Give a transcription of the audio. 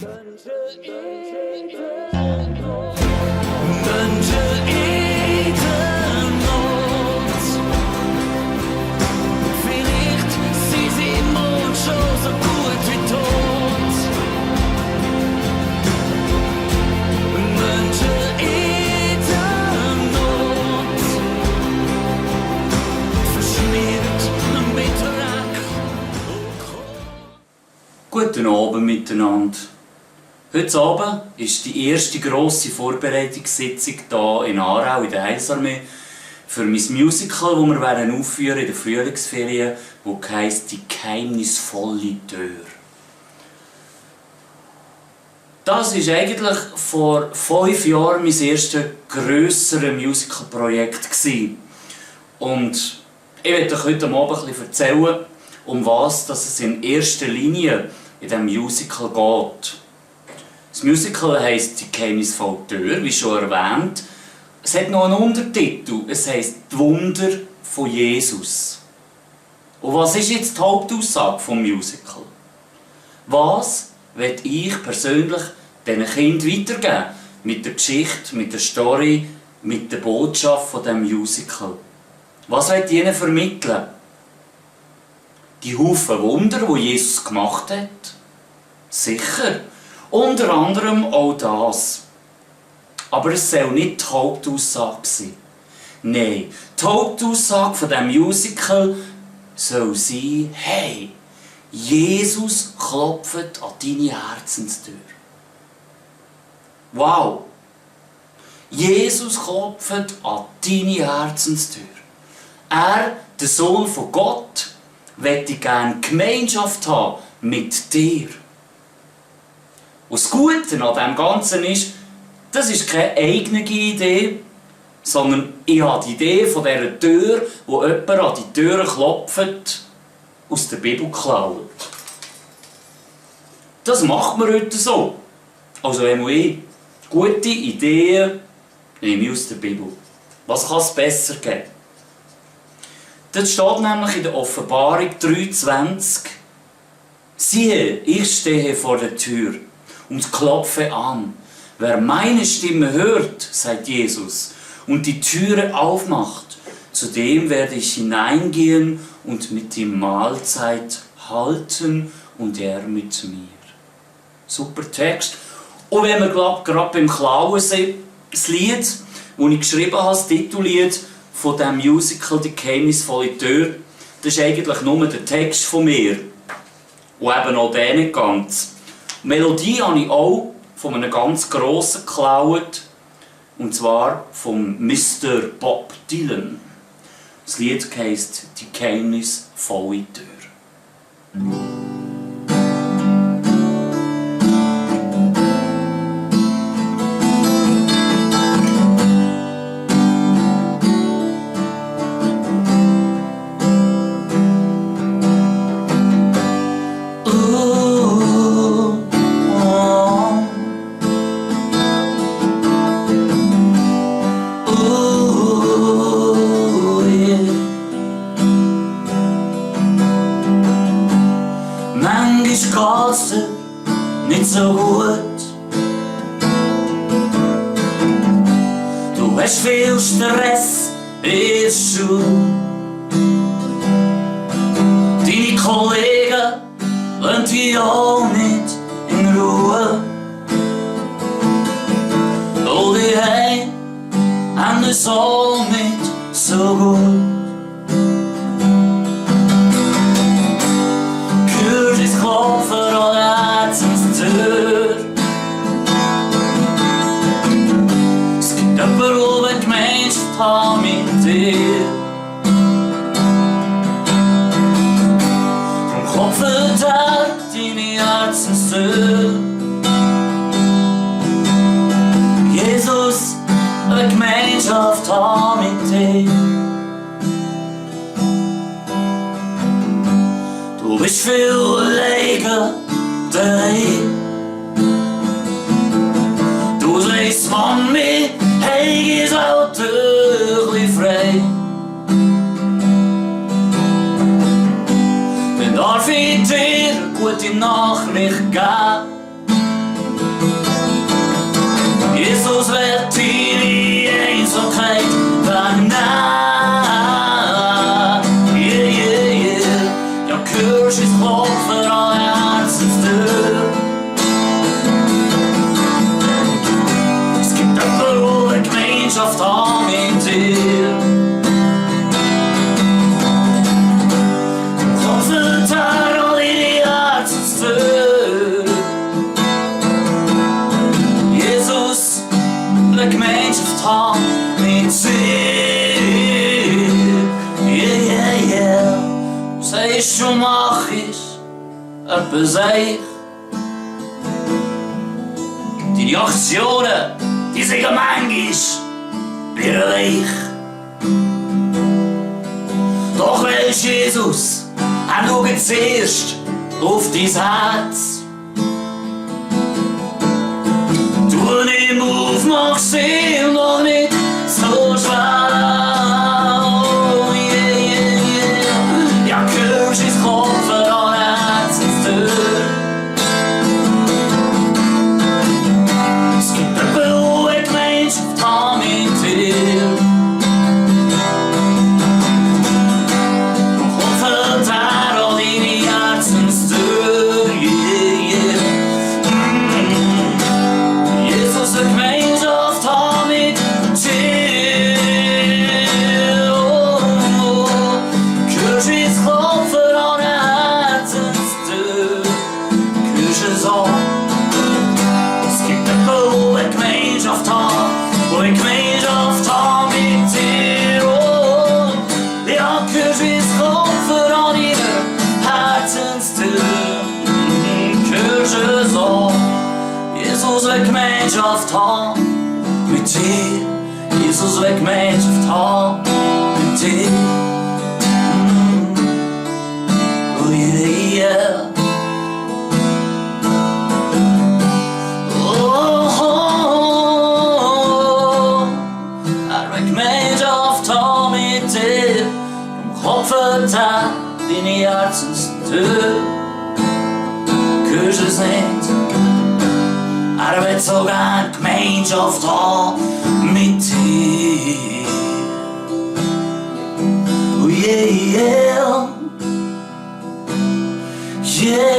Menschen in der Not. Vielleicht sind sie morgen schon so gut wie tot. Menschen in der Not. Verschmiert mit Dreck und Kohl. Guten Abend miteinander. Heute Abend ist die erste grosse Vorbereitungssitzung hier in Aarau in der Heilsarmee für mein Musical, das wir aufführen in der Frühlingsferien, das heisst «Die geheimnisvolle Tür». Das war eigentlich vor 5 Jahren mein erstes grösseres Musical-Projekt. Und ich werde euch heute Abend ein bisschen erzählen, um was es in erster Linie in diesem Musical geht. Das Musical heisst «Die geheimnisvolle Tür», wie schon erwähnt. Es hat noch einen Untertitel, es heisst «Die Wunder von Jesus». Und was ist jetzt die Hauptaussage des Musical? Was will ich persönlich diesen Kindern weitergeben? Mit der Geschichte, mit der Story, mit der Botschaft von diesem Musical. Was will ich ihnen vermitteln? Die Haufen Wunder, die Jesus gemacht hat? Sicher. Unter anderem auch das. Aber es soll nicht die Hauptaussage sein. Nein, die Hauptaussage von diesem Musical soll sein, hey, Jesus klopft an deine Herzenstür. Wow! Jesus klopft an deine Herzenstür. Er, der Sohn von Gott, möchte gerne Gemeinschaft haben mit dir. Und das Gute an dem Ganzen ist, das ist keine eigene Idee, sondern ich habe die Idee von dieser Tür, wo jemand an die Tür klopft, aus der Bibel geklaut. Das macht man heute so. Also ich gute Ideen nehme ich aus der Bibel. Was kann es besser geben? Das steht nämlich in der Offenbarung 3,20. Siehe, ich stehe vor der Tür und klopfe an. Wer meine Stimme hört, sagt Jesus, und die Türe aufmacht, zu dem werde ich hineingehen und mit ihm Mahlzeit halten und er mit mir. Super Text. Und wenn wir gerade beim Klauen sind, das Lied, das ich geschrieben habe, das Titellied von diesem Musical «Die geheimnisvolle Tür», das ist eigentlich nur der Text von mir. Und eben auch der nicht ganz. Die Melodie habe ich auch von einem ganz grossen geklaut, und zwar von Mr. Bob Dylan. Das Lied heisst «Die geheimnisvolle Tür». Geht's dir nicht so gut. Du hast viel Stress in der Schule. Deine Kollegen lassen dich auch nicht in Ruhe. All die heim haben es auch nicht so gut. Klopfen an der Herzenstür. Es gibt jemanden, der Gemeinschaft haben mit dir. Drum klopft deine Herzenstür. Jesus, eine Gemeinschaft haben mit dir. Du bist viel alleine daheim. Du sagst, Mami, hey, geh's auch Türchen frei. Dann darf ich dir eine gute Nachricht geben. Gemeinschaft haben mit dir. Klopfen an deine Herzenstür. Jesus, eine Gemeinschaft haben mit dir. Yeah, yeah, yeah. Du sagst, du machst etwas eich. Deine Aktionen, die sind manchmal weich. Doch weisst Jesus, er schaut zuerst auf dein Herz. Du nimm auf, mach's ihm noch nicht so schwer. Oh, yeah, yeah, yeah. Ja, hörst ins Klopfen an Herzenstür. Es gibt eine blaue Gemeinschaft haben mit dir. Klopfen an deine Herzenstür. Yeah, yeah. Jesus, eine Gemeinschaft haben mit dir. Oh, oh. Hörst ins Klopfen an Herzenstür. Hörst es an. Es gibt eine blaue Gemeinschaft haben, wo eine Gemeinschaft haben mit dir. Oh, ja, hörst ins Klopfen an ihrer Herzenstür. Hörst es an. Jesus, eine Gemeinschaft haben mit dir. Jesus, eine Gemeinschaft haben mit dir. Oh, yeah, yeah. Gemeinschaft haben mit dir, klopfen an deine Herzenstür. Hörst es nicht? Er will so gern Gemeinschaft haben mit dir. Oh yeah, yeah. Yeah,